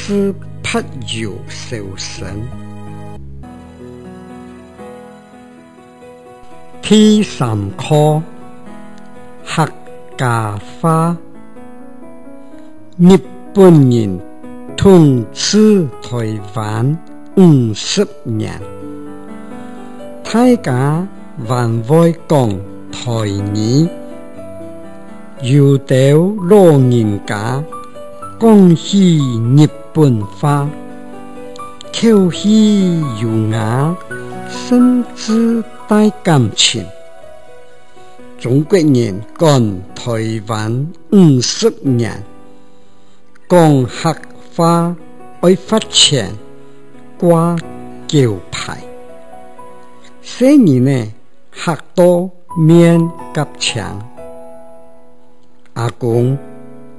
是柏油燒身。第三課客家話，日本人統治台灣50年，大家還會講台語，有兜老人家講起日本話，口氣優雅，甚至帶感情。中國人管台灣五十年，講客話愛罰錢掛橋牌，細人呢嚇到面頰青。阿公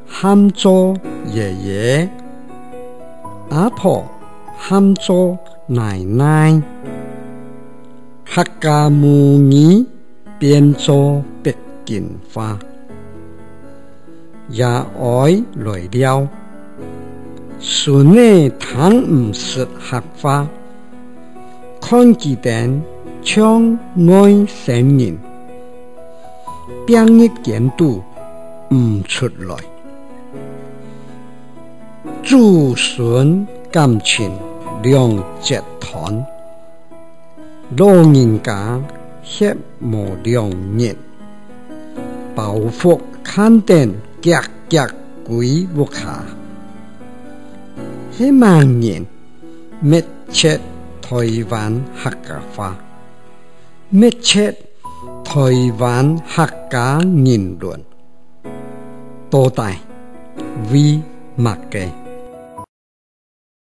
喊做爺爺，阿婆喊做奶奶，客家母語變做北京話，也愛來了，孫呢聽毋識客話，看佢哋像外省人，病一點都毋出來，祖孫感情兩截斷，老人家血無2日，包袱看電夾夾歸屋下，彼萬人滅絕台灣客家話，滅絕台灣客家人倫，到底為麼个？